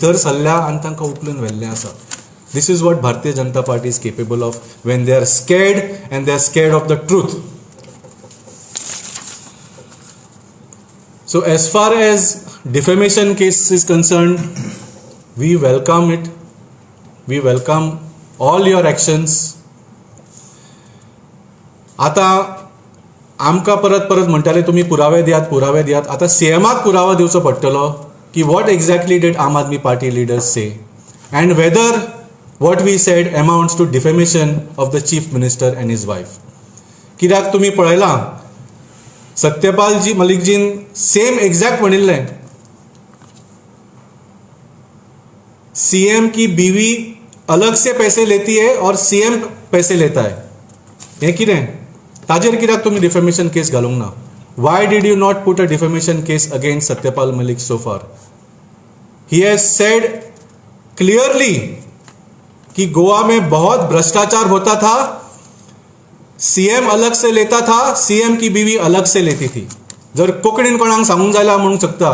भितर सरल्या आनी तांकां उखलून व्हेल्लें आसा. This is what Bharatiya Janata Party is capable of when they are scared and they are scared of the truth. So as far as defamation case is concerned, we welcome it. We welcome all your actions. आतां आमकां परत परत म्हणटाले तुमी पुरावे दियात, पुरावे दियात. आतां सीएमाक पुरावो दिवचो पडटलो की what exactly did Aam Aadmi Party leaders say and whether what we said amounts to defamation of the chief minister and his wife. कित्याक तुमी पळयलां सत्यपालजी मलिकजीन सेम एक्झॅक्ट म्हणिल्लें, सीएम की बीवी अलग से पैसे लेती है और सीएम पैसे लेता है. हें कितें? ताजेर कित्याक तुमी डिफेमेशन केस घालूंक ना? Why did you not put a defamation case against Satyapal Malik so far? He has said clearly कि गोवा में बहुत भ्रष्टाचार होता था, सीएम अलग से लेता था, सीएम की बीवी अलग से लेती थी. जर कोंकणीन कोणाक सांगूंक जाय जाल्यार म्हणूंक शकता,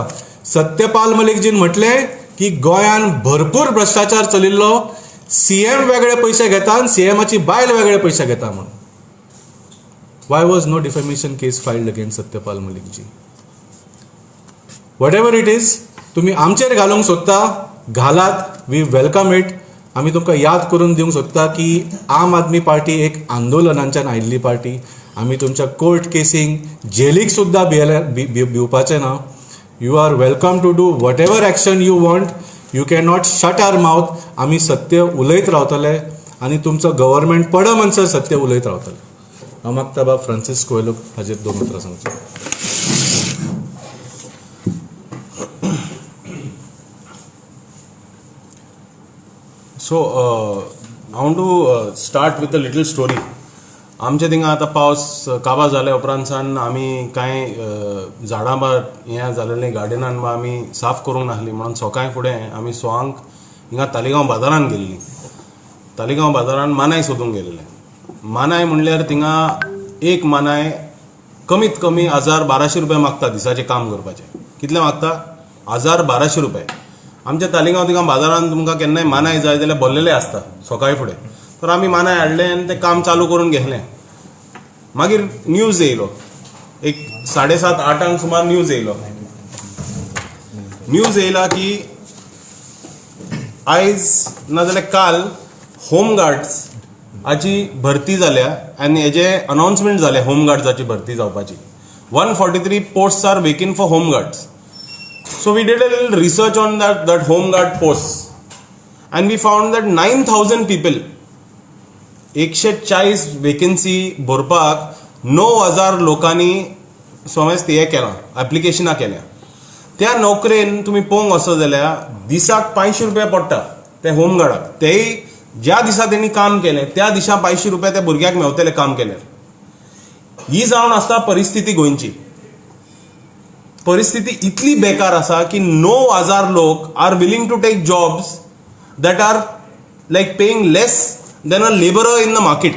सत्यपाल मलिकजीन म्हटलें की गोंयान भरपूर भ्रष्टाचार चलिल्लो, सीएम वेगळे पयशे घेता आनी सीएमाची बायल वेगळे पयशे घेता म्हणून. Why was no defamation case filed against Satyapal Malikji? Whatever it is, तुमी आमचेर घालूंक सोदता, घालात, we welcome it. आमी तुमकां याद करून दिवंक सोदता की आम आदमी पार्टी एक आंदोलनांच्यान आयिल्ली पार्टी. आमी तुमच्या कोर्ट केसींक, जेलीक सुद्दां भियेले भिवपाचें ना. You are welcome to do whatever action you want. You can not shut our mouth. आमी सत्य उलयत रावतले आनी तुमचो गव्हर्मेंट पड म्हणसर सत्य उलयत रावतले. हांव मागता बाब फ्रांसीस कोयलो हाजेर दोन उतरां सांगची. So I want to start with a little story. आमचे थिंगा आतां पावस काबार जाल्या उपरांतसान आमी कांय झाडां बा हें जालेलें गार्डनान बा आमी साफ करूंक नासली म्हणून सकाळीं फुडें आमी सवांक हिंगा तालिगांव बाजारान गेल्लीं. तालिगांव बाजारान मानाय सोदूंक गेलेले. मानाय म्हणल्यार थिंगा एक मानाय कमीत कमी 1000-1200 रुपया मागता दिसाचें काम करपाचें. कितले मागता? 1000-1200 रुपया. आमच्या तालिगांव थिंगा बाजारान तुमकां केन्नाय मानाय जाय जाल्यार भरलेले आसता सकाळीं फुडें. तर आमी मानाय हाडले आनी तें काम चालू करून घेतलें. मागीर न्यूज येयलो एक 7:30-8 सुमार न्यूज येयलो. न्यूज येयला की आयज नाजाल्यार काल होमगार्ड्स हाची भरती जाल्या आनी हेजे अनाउन्समेंट जालें होमगार्ड्साची भरती जावपाची. 143 posts are vacant for home guards. So we did a little research on that home guard posts, and we found that 9,000 people, 140 vacancy भरपाक 9,000 लोकांनी समज हें केलां, एप्लिकेशनां केल्या. त्या नोकरेन तुमी पळोवंक वचत जाल्यार दिसाक 500 रुपया पडटा ते होमगार्डाक. तेय ज्या दिसा तेणी काम केलें त्या दिसा 500 रुपया त्या भुरग्याक मेवतले काम केल्यार. ही जावन आसता परिस्थिती गोंयची. परिस्थिती इतली बेकार आसा की 9,000 लोक are willing to take jobs that are like paying less than a labourer in the market.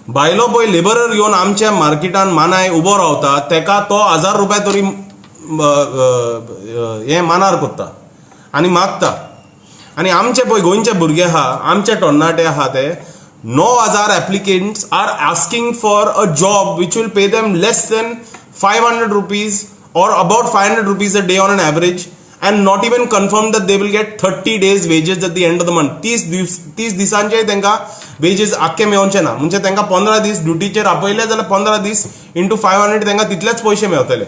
भायलो पळय लेबरर येवन आमच्या मार्केटान मानाय उबो रावता तेका तो 1000 रुपया तरी हें मानार कोत्ता आनी मागता. आनी आमचे पळय गोंयचे भुरगे आहा, आमचे टोन्नाटे आहा, ते 9,000 applicants are asking for a job which will pay them less than 500 rupees or about 500 rupees a day on an average, and not even confirm that they will get 30 days wages at the end of the month. 30 दीस, 30 दिसांचे तांकां wages आख्खे मेवचे ना. म्हणजे तांकां 15 दीस ड्युटीचेर आपयले जाल्यार 15 दीस इंटू 500 तांकां तितलेच पयशे मेवतले.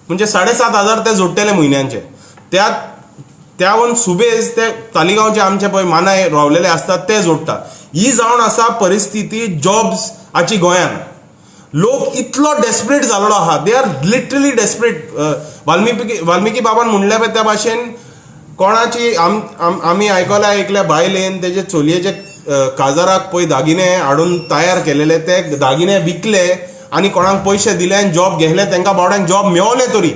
म्हणजे 7,500 ते जोडटले म्हयन्यांचे. त्या त्यावन सुबेज ते तालिगांवचे आमचे पळय मानाय रावलेले आसतात ते जोडटा. ही जावन आसा परिस्थिती जॉब्स हाची गोंयान. लोक इतलो डेस्परेट जाल्लो आहा, they are literally desperate. Valmiki बाबान म्हणलें पळय त्या भाशेन कोणाची आमी आयकल्या एकल्या बायलेन तेजे चलयेचे काजाराक पळय दागिने हाडून तयार केलेले, ते दागिने विकले आनी कोणाक पयशे दिले आनी जॉब घेतले. तांकां बावड्यांक जॉब मेवले तरी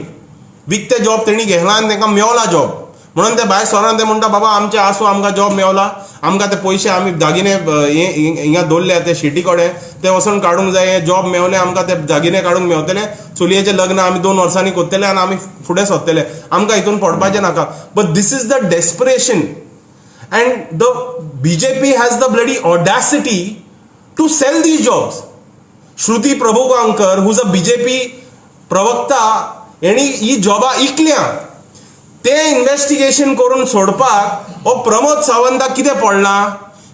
विकते जॉब तेणी घेतला आनी तांकां मेवला जॉब. म्हणून ते भायर सरोन ते म्हणटा, बाबा आमचे आसूं, आमकां जॉब मेवला, आमकां ते पयशे आमी दागिने हिंगा दवरल्या ते शेटी कडेन, ते वचून काडूंक जाय. हे जॉब मेवले आमकां, ते दागिने काडूंक मेवतले. चलयेचें लग्न आमी 2 वर्सांनी करतले आनी आमी फुडें सरतले. आमकां हितून पडपाचें नाका. But this is the desperation and the BJP has the bloody audacity to sell these jobs. Shruti Prabhugaonkar, who's a BJP प्रवक्ता, हेणी ही जॉबां इकल्या. ते इन्व्हेस्टिगेशन करून सोडपाक हो प्रमोद सावंताक कितें पडलां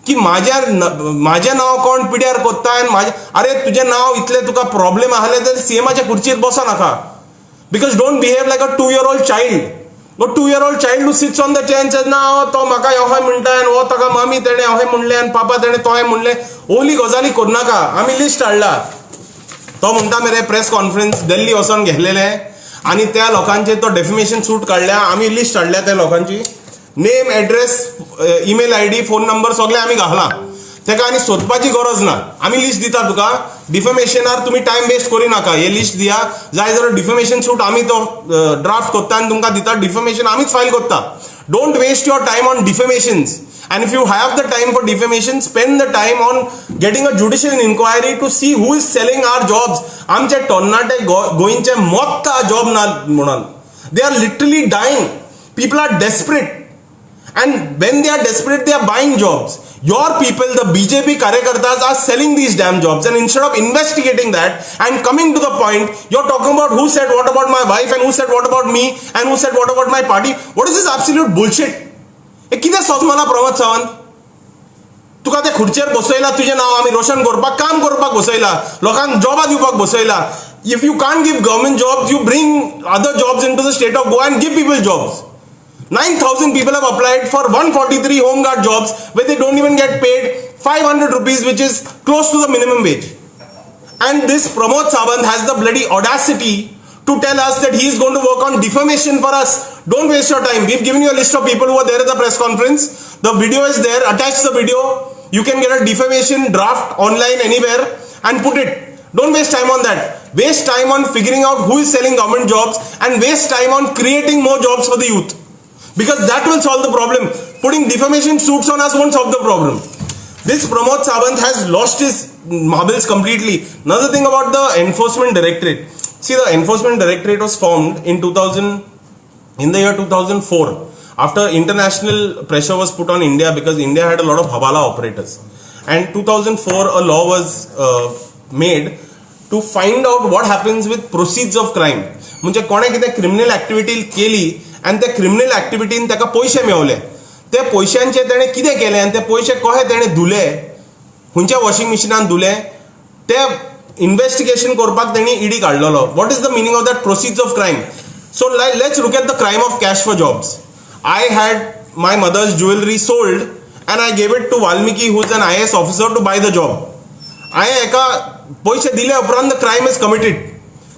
की माझ्या नांव कोण पिड्यार कोत्ता आनी म्हाजें? अरे, तुजें नांव इतलें तुका प्रॉब्लेम आहले जाल्यार सीएमाच्या खुर्चेर बसो नाका, because don't behave like a 2-year old child, a 2-year old child who sits on the chair and says, ना तो म्हाका अहें म्हणटा आनी हो ताका मामी तेणें अहें म्हणलें आनी पापा तेणें तोहें म्हणलें. ओली गजाली करनाका. आमी लिस्ट हाडला. तो म्हणटा मेरे प्रेस कॉन्फरन्स दिल्ली वचोन घेतलेले आनी त्या लोकांचे तो डेफिमेशन सूट काडल्या. आमी लिस्ट हाडल्या त्या लोकांची. Name, address, email ID, phone number सगळे आमी घातला. तेका आनी सोदपाची गरज ना. आमी लिस्ट दिता तुका. डिफेमेशनार तुमी टायम वेस्ट करी नाका. हे लिस्ट दिया. जाय जाल्यार डिफेमेशन सूट आमी तो ड्राफ्ट करता आनी तुमकां दिता. डिफेमेशन आमीच फायल करता. Don't waste your time on defamations. And if you have the time for defamation, spend the time on getting a judicial inquiry to see who is selling our jobs. आमचे टोन्नाटे गोंयचे मोत्ता job ना म्हणून. They are literally dying. People are desperate. And when they are desperate, they are buying jobs. Your people, the BJP karyakartas, are selling these damn jobs. And instead of investigating that and coming to the point, you're talking about who said what about my wife and who said what about me and who said what about my party. What is this absolute bullshit? हे कितें सोजमना प्रमोद सावंत? तुका ते खुर्चेर बसयला तुजें नांव आमी रोशन करपाक, काम करपाक बसयला, लोकांक जॉबां दिवपाक बसयला. If you can't give government jobs, you bring other jobs in to the state of Goa and give people jobs. 9,000 people have applied for 143 home guard jobs where they don't even get paid 500 rupees, which is close to the minimum wage. And this Pramod Sawant has the bloody audacity to tell us that he is going to work on defamation for us. Don't waste your time. We've given you a list of people who were there at the press conference. The video is there. Attach the video. You can get a defamation draft online anywhere and put it. Don't waste time on that. Waste time on figuring out who is selling government jobs and waste time on creating more jobs for the youth. Because that will solve the problem. Putting defamation suits on us won't solve the problem. This Pramod Sawant has lost his marbles completely. Another thing about the Enforcement Directorate. See, the Enforcement Directorate was formed in 2000, in the year 2004, after international pressure was put on India because India had a lot of Hawala operators. And 2004, a law was made to find out what happens with proceeds of crime. म्हणजे कोणें कितें criminal activity केली आनी त्या criminal एक्टिविटीन ताका पयशे मेवले, ते पयशांचे तेणें कितें केलें आनी ते पयशे कशे तेणें धुले, खंयच्या वॉशिंग मशिनान धुले, ते इन्व्हेस्टिगेशन करपाक तेणी ईडी काडलेलो. What is the meaning of that proceeds of crime? So let's look at the crime of cash for jobs. I had my mother's jewellery sold and I gave it to Valmiki, who is an IAS officer, to buy the job. हांवें हेका पयशे दिले उपरांत the crime is committed.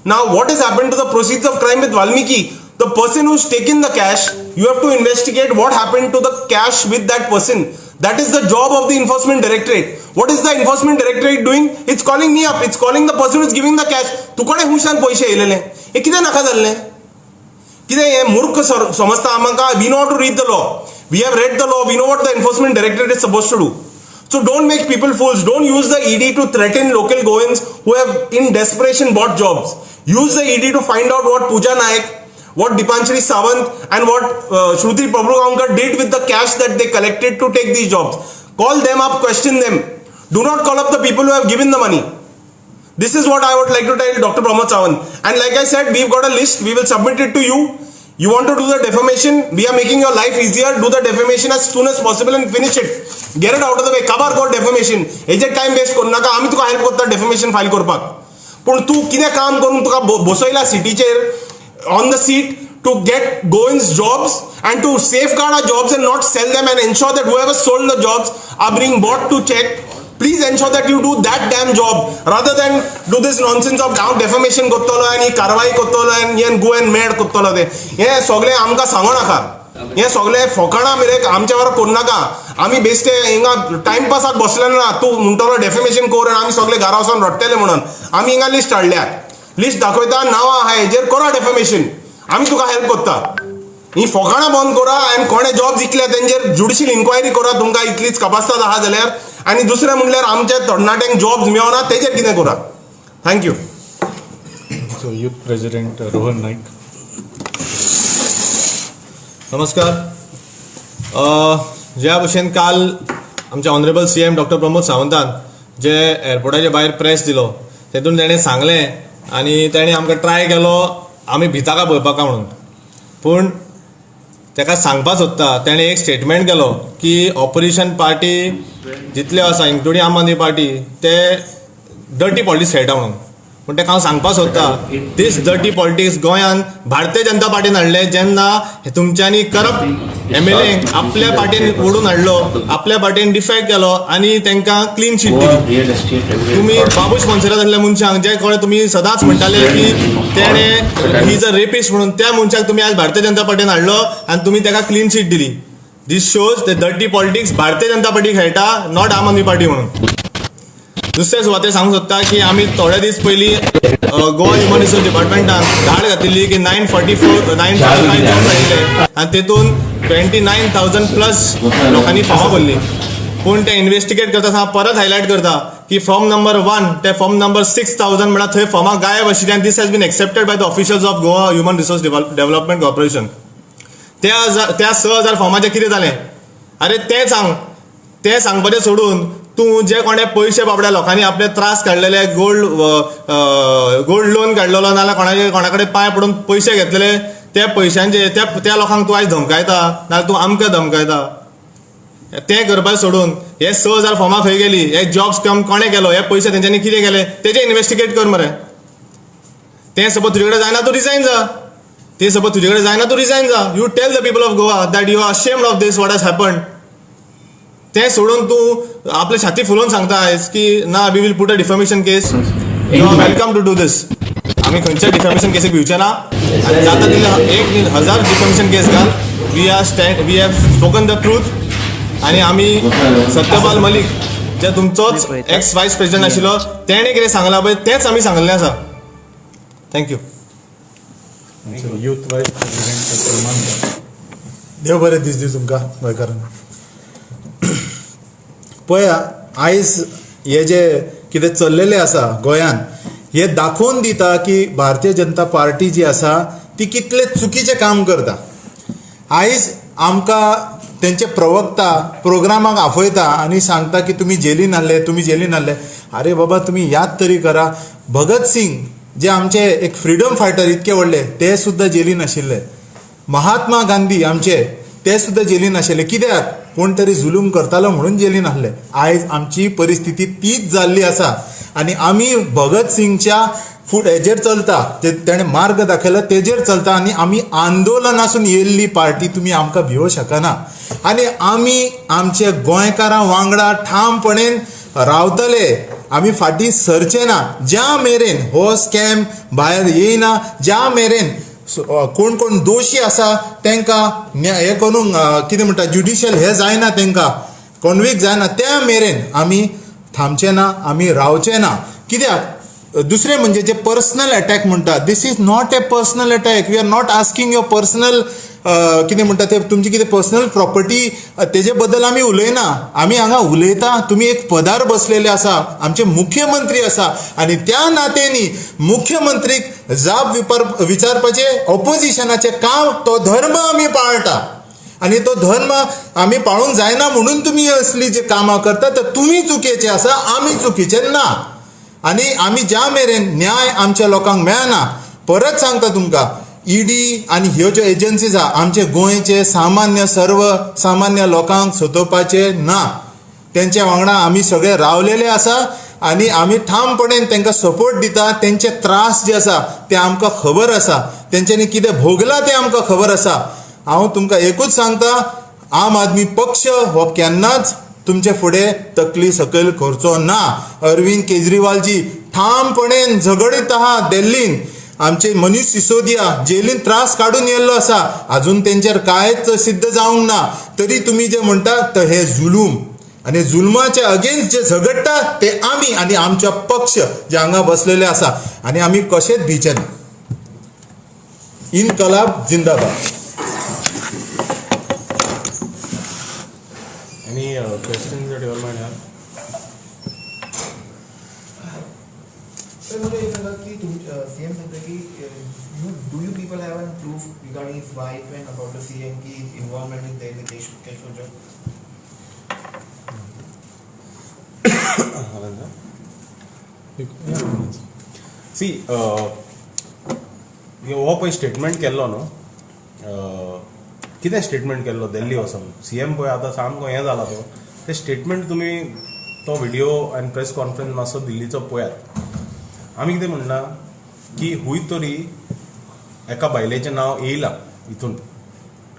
Now, what has happened to the proceeds of crime with Valmiki? The person who's taken the cash, you have to investigate what happened to the cash with that person. That is the job of the Enforcement Directorate. What is the Enforcement Directorate doing? It's calling me up. It's calling the person who's giving the cash. तुकडे हुशान पयशे येयलेले, हे कितें नाका जाल्लें? कितें हे मूर्ख समजता आमकां? We know to read the law. We have read the law. We know what the Enforcement Directorate is supposed to do. So don't make people fools. Don't use the ED to threaten local Goans who have in desperation bought jobs. Use the ED to find out what Pooja Naik, what Dipanshri Sawant and what Shruti Prabhugaonkar did with the cash that they collected to take these jobs. Call them up, question them. Do not call up the people who have given the money. This is what I would like to tell Dr. Pramod Sawant. And like I said, we've got a list. We will submit it to you. You want to do the defamation? We are making your life easier. Do the defamation as soon as possible and finish it. Get it out of the way. काबार कर defamation. हेजे time waste करनाका. आमी तुका help करता defamation file करपाक. पूण तूं कितें काम करून तुका बसयला सिटीचेर, on the seat to get Goans jobs and to safeguard our jobs and not sell them and ensure that whoever sold the jobs are being brought to check. Please ensure that you do that damn job rather than do this nonsense of हांव defamation करतलो आनी कारवाई करतलो आनी हें Goan mad करतलो. ते हें सगळें आमकां सांगो नाका. हें सगळें फकाणां मेरे आमच्या बरोबर करूं नाका. आमी बेश्टे हिंगा टायमपासाक बसले ना. तूं म्हणटलो डेफेमेशन कर आनी आमी सगळे घरा वचोन रडटले म्हणून. आमी हिंगा लिस्ट हाडल्या, लिस्ट दाखयता, नांवां आहा. हेजेर करा डेफेमेशन. आमी तुका हेल्प करता. ही फोकाणां बंद करा आनी कोणे जॉब जिखल्या तेंचेर ज्युडिशियल इन्क्वायरी करा तुमकां इतलीच कपास्ताद आहा जाल्यार. आनी दुसरें म्हणल्यार आमच्या तरणाट्यांक जॉब्स मेळना तेजेर कितें करा. Thank you. So youth president Rohan Naik. नमस्कार. ज्या भशेन काल आमचे honourable CM doctor Pramod सावंतान जे एअरपोर्टाच्या भायर प्रेस दिलो, तेतून तेणें सांगलें आनी तेणें आमकां ट्राय केलो आमी भिता काय पळोवपाक म्हणून. पूण तेका सांगपा सोदता, तेणें एक स्टेटमेंट केलो की ऑपोजिशन पार्टी जितल्यो आसा, इन्क्लुडींग आम आदमी पार्टी, ते डर्टी पॉलिटिक्स खेळटा म्हणून. पूण तेका हांव सांगपा सोदता, दीस डर्टी पॉलिटिक्स गोंयान भारतीय जनता पार्टीन हाडले, जेन्ना तुमच्यांनी करप्ट एमएलए आपल्या पार्टीन ओडून हाडलो, आपल्या पार्टीन डिफेक्ट केलो आनी तांकां क्लीन चीट दिली. रियल एस्टेट तुमी बाबूश मोन्सेरात असल्या मनशांक, जे कोणे तुमी सदांच म्हणटाले की तेणे he is a rapist म्हणून, त्या मनशाक तुमी आज भारतीय जनता पार्टीन हाडलो आनी तुमी ताका क्लीन चीट दिली. This shows the dirty politics Bharatiya Janata party खेळटा, not आम आदमी पार्टी म्हणून. दुसरे सुवातेर सांगूंक सोदता की आमी थोडे दीस पयलीं गोवा ह्युमन रिसोर्स डिपार्टमेंटान धाड घातिल्ली की 944, 945 जॉब्स आयिल्ले आनी तेतून 29,000 प्लस लोकांनी फॉर्मां भरलीं. पूण ते इन्वेस्टिगेट करता आसतना परत हायलायट करता की फॉर्म नंबर 1 ते फॉर्म नंबर 6000 म्हळ्यार थंय फॉर्मां गायब आशिल्ली आनी this has been accepted by the officials of Goa Human Resource Development Corporation. त्या 6000 फॉर्माचें कितें जालें? अरे, तें सांग. तें सांगपाचें सोडून तूं जे कोणे पयशे बाबड्या लोकांनी आपले त्रास काडलेले, गोल्ड गोल्ड लोन काडलेलो, नाजाल्यार कोणाचे कोणा कडेन पांय पडून पयशे घेतलेले, त्या पयशांचे त्या त्या लोकांक तूं आयज धमकायता, नाजाल्यार तूं आमकां धमकायता. तें करपाचें सोडून हे 6000 फॉर्मां खंय गेली, हे जॉब स्कॅम कोणें केलो, हे पयशे तेंच्यांनी कितें केले, तेजें इन्वेस्टिगेट कर मरे. तें सपोज तुजे कडेन जायना, तूं रिजायन जा. तें सपोज तुजे कडेन जायना, तूं रिजायन जा. You tell the people of Goa that you are ashamed of this, what has happened. तें सोडून तूं आपले छाती फुलोवन सांगता आयज की ना, we will put a defamation case. You are welcome to do this. आमी खंयच्या डिफेमेशन केसीक भिवचे ना आनी जाता तितले एक न्ही, हजार डिफेमेशन केस घाल. We have spoken the truth. आनी आमी सत्यपाल मलिक, जे तुमचोच एक्स वायस प्रेसिडेंट आशिल्लो, तेणें कितें सांगलां पळय, तेंच आमी सांगलें आसा. Thank you. Youth vice president Salman. देव बरें दीस दी तुमकां गोंयकारांक. पळया, आयज हे जे कितें चल्लेलें आसा गोंयान, हे दाखोवन दिता की भारतीय जनता पार्टी जी आसा ती कितलें चुकीचें काम करता. आयज आमकां तेंचे प्रवक्ता प्रोग्रामाक आफयता आनी सांगता की तुमी जेलीन आहले, तुमी जेलीन आहले. अरे बाबा, तुमी याद तरी करा, भगत सिंग जे आमचे एक फ्रिडम फायटर इतके व्हडले, ते सुद्दां जेलीन आशिल्ले. महात्मा गांधी आमचे, ते सुद्दां जेलीन आशिल्ले. कित्याक? कोण तरी जुलूम करतालो म्हणून जेलीन आसले. आयज आमची परिस्थिती तीच जाल्ली आसा आनी आमी भगत सिंगच्या फुड हेजेर चलता, ते तेणें मार्ग दाखयला तेजेर चलता आनी आमी आंदोलनासून येयल्ली पार्टी. तुमी आमकां भिवो शकना आनी आमी आमच्या गोंयकारां वांगडा ठामपणेन रावतले. आमी फाटीं सरचे ना. ज्या मेरेन हो स्कॅम भायर येयना, ज्या मेरेन कोण कोण दोशी आसा तांकां हे करूंक कितें म्हणटा, ज्युडिशियल हे जायना, तांकां कॉन्विक्ट जायना, त्या मेरेन आमी थांबचे ना, आमी रावचे ना. कित्याक दुसरें म्हणजे जे पर्सनल अटॅक म्हणटा, this is not a personal attack. We are not asking your personal, कितें म्हणटा ते, तुमची कितें पर्सनल प्रॉपर्टी तेजे बद्दल आमी उलयना. आमी हांगा उलयता, तुमी एक पदार बसलेले आसा, आमचे मुख्यमंत्री आसा आनी त्या नात्यानी मुख्यमंत्रीक जाप विचारपाचें ऑपोजिशनाचें काम, तो धर्म आमी पाळटा आनी तो धर्म आमी पाळूंक जायना म्हणून तुमी असली जी कामां करता, तर तुमी चुकीचे आसा, आमी चुकीचे ना. आनी आमी ज्या मेरेन न्याय आमच्या लोकांक मेळना, परत सांगता तुमकां, ईडी आनी ह्यो ज्यो एजन्सीज आहा, आमचे गोंयचे सामान्य सर्व सामान्य लोकांक सतोवपाचे ना. तेंच्या वांगडा आमी सगळे रावलेले आसा आनी आमी ठामपणेन तांकां सपोर्ट दिता. तेंचे त्रास जे आसा ते आमकां खबर आसा, तेंच्यांनी कितें भोगलां तें आमकां खबर आसा. हांव तुमकां एकूच सांगता, आम आदमी पक्ष हो केन्नाच तुमचे फुडें तकली सकयल करचो ना. अरविंद केजरीवालजी ठामपणेन झगडीत आहा दिल्लीन. आमचे मनीष सिसोदिया जेलीन त्रास काडून येयल्लो आसा. अजून तेंचेर कांयच सिद्ध जावंक ना. तरी तुमी जे म्हणटा तर हे जुलूम आनी जुलमाच्या अगेन्स्ट जे झगडटा ते आमी आनी आमच्या पक्ष जे हांगा बसलेले आसा आनी आमी कशेच भिचे ना. इनकलाब जिंदाबाद. Questions that you all might have? Sir, मला एक सांगा की तुम सीएम सांगता की you do you people have an proof regarding his wife and about the CM की involvement in the cash cash for job? See, हो पळय स्टेटमेंट केल्लो न्हू, कितें स्टेटमेंट केल्लो दिल्ली वचोन सीएम पळय आतां सामको हें जाला तो. ते स्टेटमेंट तुमी तो व्हिडिओ आनी प्रेस कॉन्फरन्स मातसो दिल्लीचो पळयात. आमी कितें म्हणटा की हुंय तरी एका बायलेचें नांव येयलां, हितून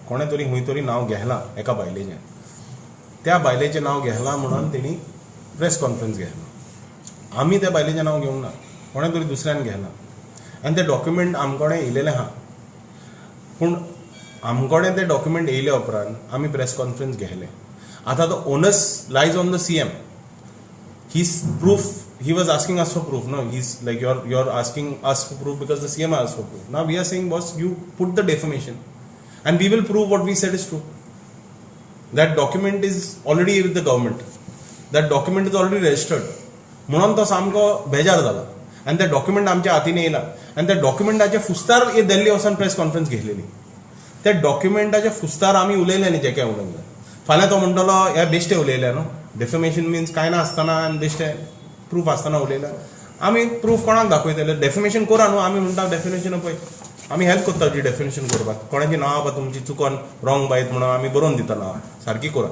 कोणें तरी हुंय तरी नांव घेतलां एका बायलेचें, त्या बायलेचें नांव घेतलां म्हणून तेणी प्रेस कॉन्फरन्स घेतला. आमी त्या बायलेचें नांव घेवंक ना, कोणें तरी दुसऱ्यान घेतलां आनी तें डॉक्युमेंट आमकोडें येयलेलें आहा. पूण आमकोडें तें डॉक्युमेंट येयले उपरांत आमी प्रेस कॉन्फरन्स घेतलें. आतां तो onus lies on the CM. His proof, he was asking us for proof. No, he's like, you're asking us for proof because the CM asked for proof. Now we are saying, boss, you put the defamation and we will prove what we said is true. That document is already with the government. That document is already registered. म्हणून तो सामको बेजार जाला आनी ते document आमच्या हातीन येयला आनी त्या डॉक्युमेंटाच्या फुस्तार हे दिल्ली वचून प्रेस कॉन्फरन्स घेतलेली. त्या डॉक्युमेंटाच्या फुस्तार आमी उलयले न्ही, जे काय उलयले. फाल्यां तो म्हणटलो हे बेश्टे उलयले न्हू, डेफेमेशन मिन्स कांय ना आसतना आनी बेश्टे प्रूफ आसतना उलयल्या. आमी प्रूफ कोणाक दाखयतले? डेफेमेशन करा न्हू, आमी म्हणटा डेफिनेशन पळय, आमी हेल्प करता तुजी डेफिनेशन करपाक. कोणाची नांव बा तुमची चुकोन रॉंग बायत म्हणून आमी बरोवन दिता, नांव सारकी करा,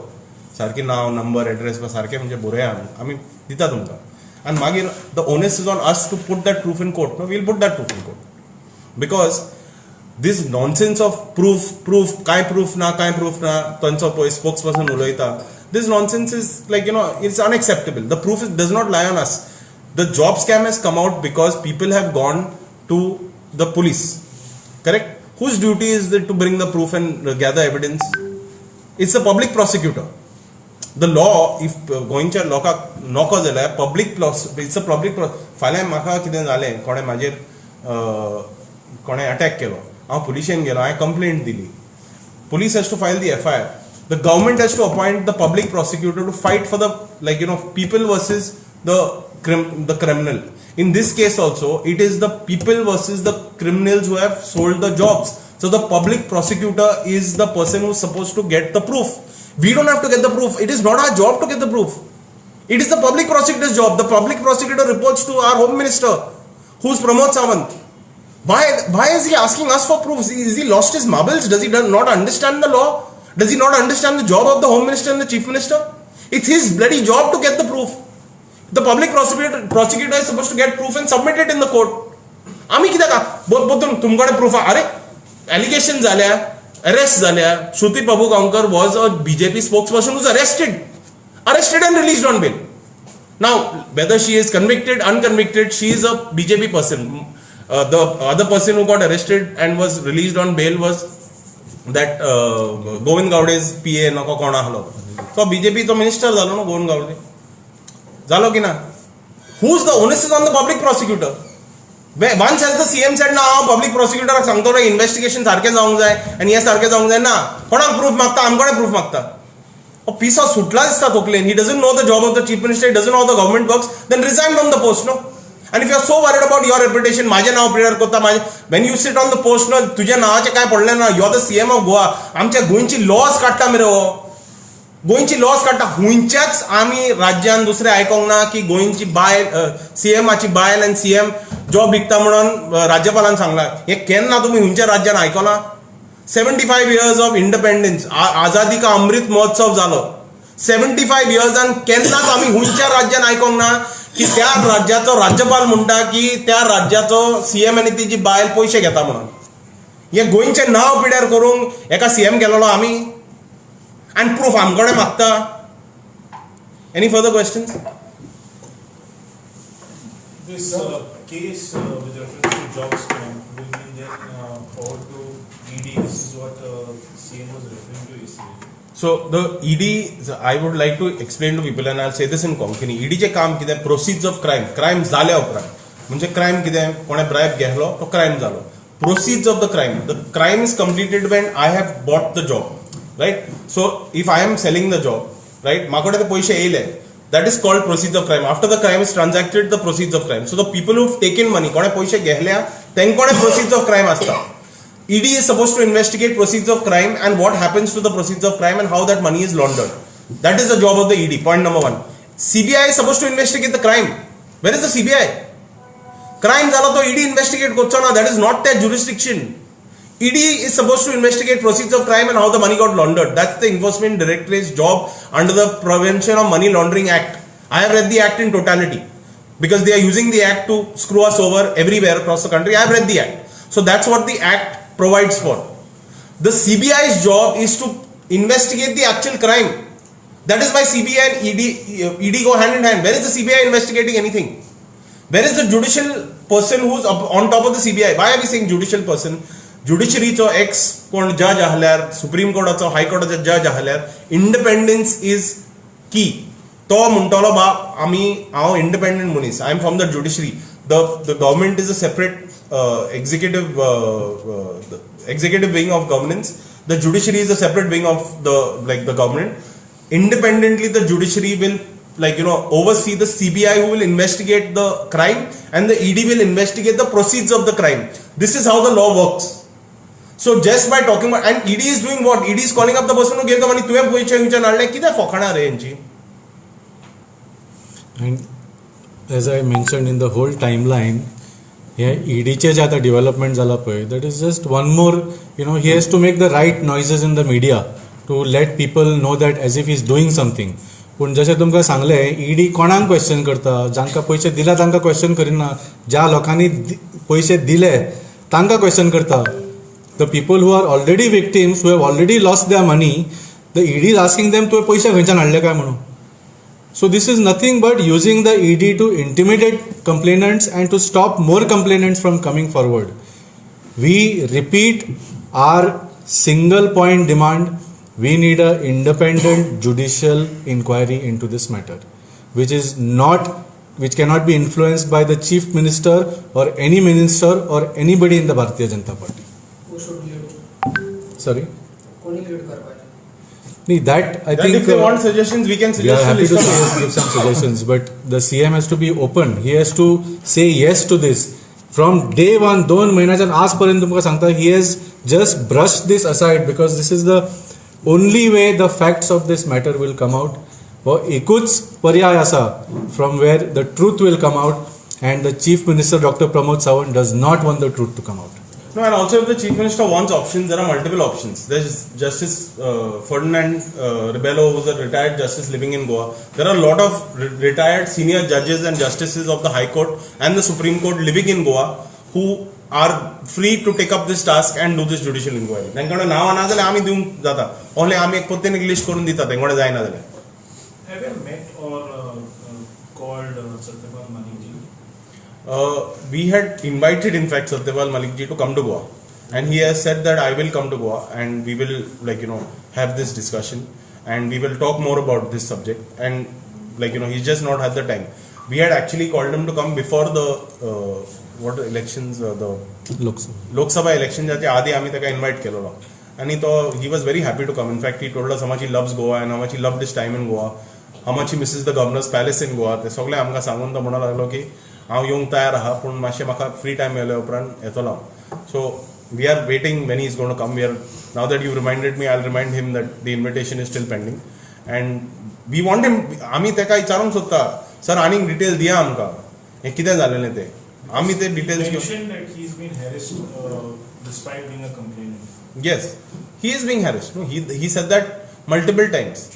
सारकी नांव नंबर एड्रेस बा सारकें म्हणजे बरोया आमी, आमी दिता तुमकां. आनी मागीर the onus is on us to put that proof in court. No, we'll put that proof in court because this nonsense of proof proof कांय प्रूफ ना, कांय प्रूफ ना, तांचो पळय स्पोक्स पर्सन उलयता. This nonsense is like, it's unacceptable. The proof does not lie on us. The job scam has come out because people have gone to the police, correct? Whose duty is it to bring the proof and gather evidence? It's the public prosecutor. The law, if गोंयच्या लोकांक नको जाल्यार public, it's a public. फाल्यां म्हाका कितें जालें, कोणें म्हाजेर कोणें अटॅक केलो, हांव पुलिशेन गेलो, हांवें कंप्लेंट दिली, police has to file the FIR. The government has to appoint the public prosecutor to fight for the like people versus the criminal. In this case also, it is the people versus the criminals who have sold the jobs. So the public prosecutor is the person who is supposed to get the proof. We don't have to get the proof. It is not our job to get the proof. It is the public prosecutor's job. The public prosecutor reports to our home minister, who's Pramod Sawant. Why is he asking us for proofs? Is he lost his marbles? Does he not understand the law? Does he not understand the job of the home minister and the chief minister? It's his bloody job to get the proof. The public prosecutor is supposed to get proof and submit it in the court. आमी कित्याक बोतून तुमकडे proof? अरे allegation जाल्या, arrest जाल्या. Shruti Prabhugaonkar was a BJP spokesperson was arrested and released on bail. Now, whether she is convicted, unconvicted, she is a BJP person. The other person who got arrested and was released on bail was that Govind Gawde's PA नको कोण आहलो. तो BJP तो minister जालो न्हू गोविंद गावडे, जालो की ना? Who's the onus is on the public prosecutor. Once has the CM said ना, हांव पब्लीक प्रॉसिक्युटराक सांगतलो इन्व्हेस्टिगेशन सारकें जावंक जाय आनी हें सारकें जावंक जाय ना. कोणाक प्रूफ मागता? आमकोडे प्रूफ मागता. हो पिसो सुटला दिसता तकलेन. He doesn't know the job of the chief minister, doesn't know the government works, then resign from the post, no? And if you are so worried about your reputation, माझें नांव prior करता म्हाजें, when you sit on the post न्हू, तुज्या नांवाचें कांय पडलें ना. You are the CM of Goa. आमच्या गोंयची लॉज काडटा मरे हो, गोंयची लॉज काडटा. खंयच्याच आमी राज्यान दुसरें आयकोंक ना की गोंयची बायल, सीएमाची बायल आनी सीएम जॉब विकता म्हणून राज्यपालान सांगला. हें केन्ना तुमी खंयच्या राज्यान आयकलां? 75 years of independence, आझादी का अमृत महोत्सव जालो, 75 इयर्सान केन्नाच आमी खंयच्या राज्यान आयकोंक ना की त्या राज्याचो राज्यपाल म्हणटा की त्या राज्याचो सीएम आनी तेजी बायल पयशे घेता म्हणून. हें गोंयचें नांव पिड्यार करूंक एका सीएम केलेलो आमी आनी प्रूफ आमकोडे मागता. Any further questions? This case with reference to job scam will be then forward to ED. This is what CM was referring to yesterday. So the ED, I would like to explain to people and I'll say this in Konkani. ED चे काम कितें? Proceeds of crime. Crime जाल्या उपरांत, म्हणजे crime कितें? कोणें bribe घेतलो तो क्रायम जालो. Proceeds of the crime, the crime is completed when I have bought the job, right? So if I am selling the job right? म्हाका ते पयशे येयले, that is called proceeds of crime. After the crime is transacted, the proceeds of crime. So the people who taken money, कोणे पयशे घेतल्या तेंकोणे proceeds of crime आसता. ED is supposed to investigate proceeds of crime and what happens to the proceeds of crime and how that money is laundered. That is the job of the ED. Point number one. CBI is supposed to investigate the crime. Where is the CBI? Crime जाला तो ED investigate करचो ना. That is not their jurisdiction. ED is supposed to investigate proceeds of crime and how the money got laundered. That's the Enforcement Directorate's job under the Prevention of Money Laundering Act. I have read the act in totality because they are using the act to screw us over everywhere across the country. I have read the act. So that's what the act provides for. The CBI's job is to investigate the actual crime. That is why CBI and ED go hand in hand. Where is the CBI investigating anything? Where is the judicial person who's up on top of the CBI? Why are we saying judicial person? ज्युडिशरीचो ex कोण जज आहल्यार, supreme कोर्टाचो, हायकोर्टाचो जज आहल्यार, independence is की. तो म्हणटलो, बा आमी हांव इंडिपेंडंट मनीस, I am from the judiciary. The government is a separate executive wing of governance. The judiciary is a separate wing of the like the government. Independently, the judiciary will like oversee the CBI, who will investigate the crime, and the ED will investigate the proceeds of the crime. This is how the law works. So just by talking about, and ED is doing what? ED is calling up the person who gave the money. तुवें पयशे खंयच्यान हाडले? कितें फकाणां रे हेंची? And as I mentioned in the whole timeline, हे ईडीचे जे आतां डेव्हलपमेंट जाला पळय, that is just one more, he has to make the right noises in the media to let people know that as if he's doing something. पूण जशें तुमकां सांगलें, ED कोणाक question करता? जांकां पयशे दिला तांकां क्वेश्चन करिना. ज्या लोकांनी पयशे दिले तांकां क्वेश्चन करता. The people who are already victims, who have already lost their money, the ED is asking them, तुवें पयशे खंयच्यान हाडले काय म्हणून. So this is nothing but using the ED to intimidate complainants and to stop more complainants from coming forward. We repeat our single point demand. We need a independent judicial inquiry into this matter, which is not which cannot be influenced by the chief minister or any minister or anybody in the Bharatiya Janata Party. Who should lead? Sorry? कोणी lead करपाचें? Nee, that I That think if they want suggestions, we can we are suggest a happy list to of give some suggestions, but the CM has to be open. He has to say yes to this. From day one, 2 म्हयन्याच्यान आजपर्यंत तुमकां सांगता, he has just brushed this aside because this is the only way the facts of this matter will come out. हो एकूच पर्याय आसा from where the truth will come out, and the Chief Minister, Doctor Pramod Sawant, does not want the truth to come out. No, and also if the Chief Minister wants options, there are multiple options. There's Justice Ferdinand Rebello, who's a retired justice living in Goa. There are a lot of retired senior judges and justices of the High Court and the Supreme Court living in Goa who are free to take up this task and do this judicial inquiry. तांकां नांवां ना जाल्यार आमी दिवंक जाता. Only आमी एक परतून एक लिस्ट करून दिता, तेंकोडें जायना जाल्यार. Have you met or called Satyapal Malik ji? We had invited, in fact, Satyapal Malik ji to come to Goa, and he has said that I will come to Goa and we will like have this discussion and we will talk more about this subject, and like he's just not had the time. We had actually called him to come before the what elections, the Lok Sabha. Lok Sabha इलेक्शनच्या आधी आमी ताका invite केलेलो आनी तो he was very happy to come. In fact, he told us how much he loves Goa and how much he loved his time in Goa, how much he misses the Governor's Palace in Goa. ते सगळें आमकां सांगून तो म्हणूंक लागलो की हांव येवंक तयार आहा, पूण मातशें म्हाका फ्री टायम मेळ्ळे उपरांत येतलो हांव. So we are waiting when he is gonna come. We are Now that you reminded me, I remind him that the invitation is still pending and we want him. आमी ताका विचारूंक सोदता, sir, आनीक detail दिया आमकां, हें कितें जालेलें तें. आमी ते details Mentioned that he's been harassed despite being a complainant. Yes, he is being harassed. No, he said that multiple times.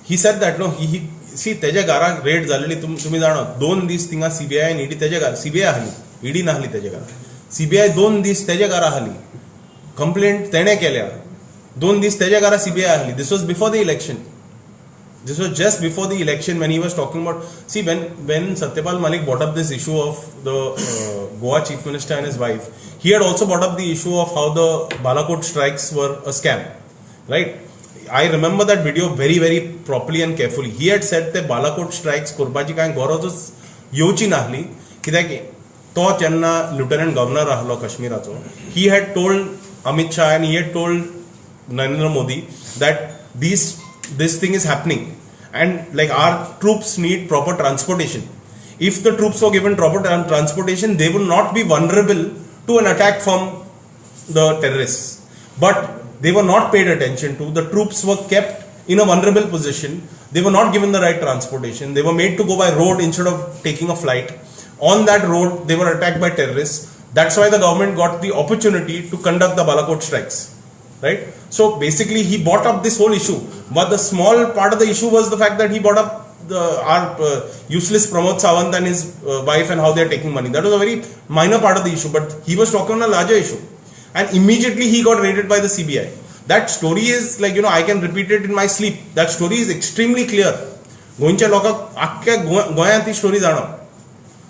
He said that, no, he see, तेज्या घराक रेड जालेली तुमी जाणा, 2 दीस थिंगा सीबीआय आनी ईडी तेज्या घर, सीबीआय आहली, ईडी नाहली तेज्या घरा. सीबीआय 2 दीस तेज्या घरा आहली. कंप्लेंट तेणें केल्या, 2 दीस तेज्या घरा सीबीआय आहली. This was before the election. This was just before the election when he was talking about. See, when Satyapal Malik brought up this issue of the Goa Chief Minister and his wife, he had also brought up the issue of how the Balakot strikes were a scam, right? I remember that video very, very properly and carefully. He had said ते Balakot strikes करपाची कांय गरजच येवची नासली, कित्याक तो जेन्ना lieutenant governor आहलो काश्मीराचो, he had told Amit Shah and he had told Narendra Modi that these this thing is happening and like our troops need proper transportation. If the troops were given proper transportation, they would not be vulnerable to an attack from the terrorists. But they were not paid attention to. The troops were kept in a vulnerable position. They were not given the right transportation. They were made to go by road instead of taking a flight. On that road, they were attacked by terrorists. That's why the government got the opportunity to conduct the Balakot strikes. Right? So basically, he brought up this whole issue. But the small part of the issue was the fact that he brought up our useless Pramod Sawant and his wife and how they are taking money. That was a very minor part of the issue, but he was talking on a larger issue. And immediately he got raided by the CBI. That story is like, I can repeat it in my sleep. That story is extremely clear. गोंयच्या लोकांक आख्ख्या गोंयांत ती story जाणा.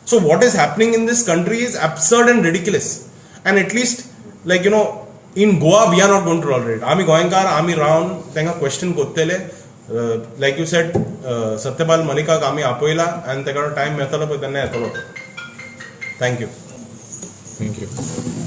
So what is happening in this country is absurd and ridiculous. And at least, like, in Goa we are not going to tolerate. आमी गोंयकार, आमी रावन तांकां क्वेश्चन कोत्तले. लायक you said, Satyapal मलिकाक आमी आपयला आनी ताका टायम मेळटलो पळय तेन्ना येतलो. Thank you. Thank you.